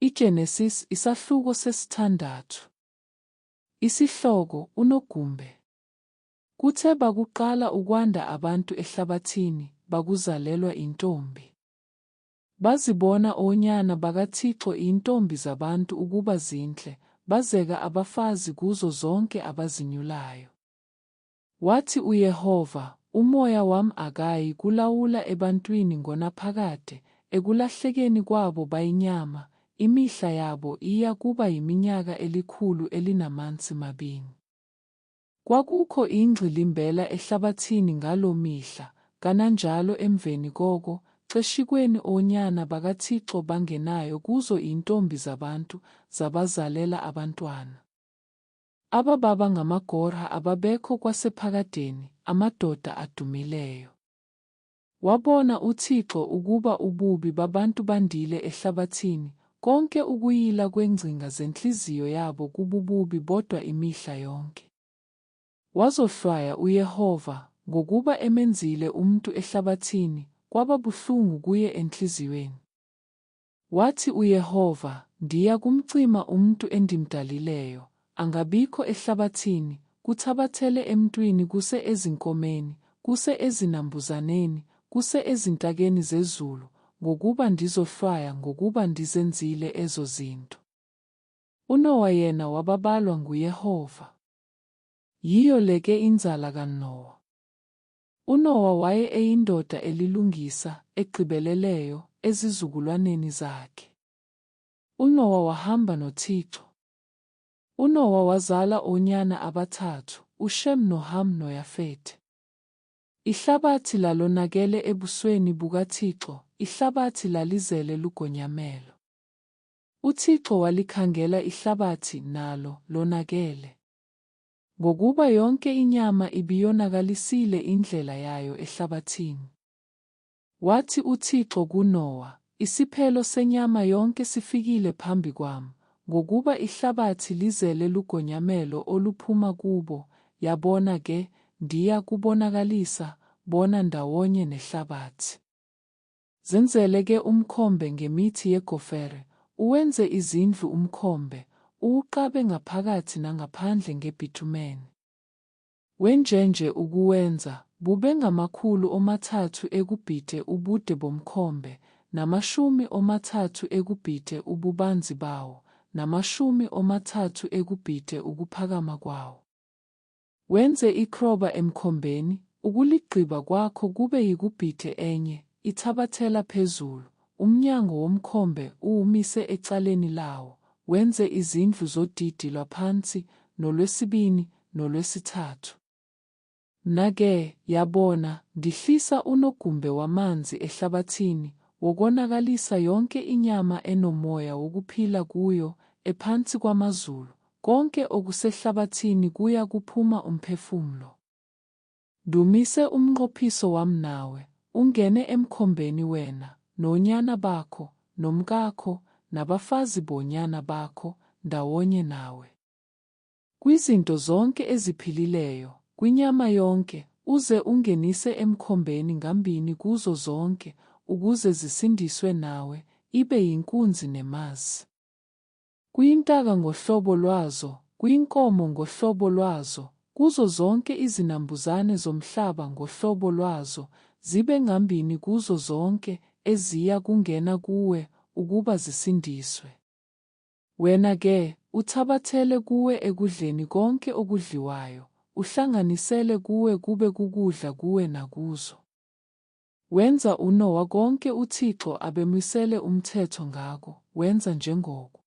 IGenesis isahluko sesithandathu. Isihloko, Unogumbe. Kuthe bakuqala ukwanda abantu ehlabathini, bakuzalelwa intombi. Bazibona oonyana bakaThixo iintombi zabantu ukuba zintle, bazeka abafazi kuzo zonke abazinyulayo. Wathi uYehova, Umoya wam akayi kulawula ebantwini ngonaphakade, ekulahlekeni kwabo bayinyama, imihla yabo iya kuba yiminyaka elikhulu elinamanci mabini. Kwakukho ingxilimbela ehlabathini ngaloo mihla, kananjalo emveni koko, xeshikweni oonyana bakaThixo bangenayo kuzo iintombi zabantu, zabazalela abantwana. Aba baba ngamagorha ababekho kwasephakadeni, amadoda adumileyo. Wabona uThixo ukuba ububi babantu bandile ehlabathini, konke ukuyila kweengcinga zentliziyo yabo kubububi bodwa imihla yonke. Wazohlwaya uYehova, ngokuba emenzile umntu ehlabathini, kwaba buhlungu kuye entliziyweni. Wathi uYehova, Ndiya kumcima umntu endimdalileyo, angabikho ehlabathini, kuthabathele emntwini kuse ezinkomeni, kuse ezinambuzaneni, kuse ezintakeni zezulu, ngokuba ndizohlwaya ngokuba ndizenzile ezo zinto. UNowa yena wababalwa nguYehova. Yiyo le ke inzala kaNowa. UNowa waye eyindoda elilungisa, egqibeleleyo, ezizukulwaneni zakhe. UNowa wahamba noThixo. UNowa wazala oonyana abathathu, uShem noHam noYafete. Ihlabathi lalonakele ebusweni bukaThixo, ihlabathi lalizele lugonyamelo. UThixo walikhangela ihlabathi, nalo, lonakele. Ngokuba yonke inyama ibiyonakalisile indlela yayo ehlabathini. Wathi uThixo kuNowa, Isiphelo senyama yonke sifikile phambi kwam, ngokuba ihlabathi lizele lugonyamelo oluphuma kubo, yabona ke, ndiya kubonakalisa bona ndawonye nehlabathi. Zenzele ke umkhombe ngemithi yegofere, uwenze izindlu umkhombe, uwuqabe ngaphakathi nangaphandle ngebhitumene. Wenjenje ukuwenza, bube ngamakhulu omathathu ekubhite ubude bomkhombe, namashumi omathathu ekubhite ububanzi bawo, namashumi omathathu ekubhite ukuphakama kwawo. Wenze ikroba emkhombeni, ukuligqiba kwakho kube yikubhite enye, ithabathela phezulu, umnyango womkhombe uwumise ecaleni lawo, wenze izindlu zodidi lwaphansi, nolwesibini, nolwesithathu. Mna ke, yabona, ndihlisa unogumbe wamanzi ehlabathini, wokonakalisa yonke inyama enomoya wokuphila kuyo, ephantsi kwamazulu, konke okusehlabathini kuya kuphuma umphefumlo. Ndumise umnqophiso wam nawe, ungene emkhombeni wena, noonyana bakho, nomkakho, nabafazi boonyana bakho, ndawonye nawe. Kwizinto zonke eziphilileyo, kwinyama yonke, uze ungenise emkhombeni ngambini kuzo zonke, ukuze zisindiswe nawe, ibe yinkunzi nemazi. Kwiintaka ngohlobo lwazo, kwiinkomo ngohlobo lwazo, kuzo zonke izinambuzane zomhlaba ngohlobo lwazo, zibe ngambini kuzo zonke, eziya kungena kuwe, ukuba zisindiswe. Wena ke, uthabathele kuwe ekudleni konke okudliwayo, uhlanganisele kuwe kube kukudla kuwe nakuzo. Wenza uNowa konke uThixo abemwisele umthetho ngako, wenza njengoko.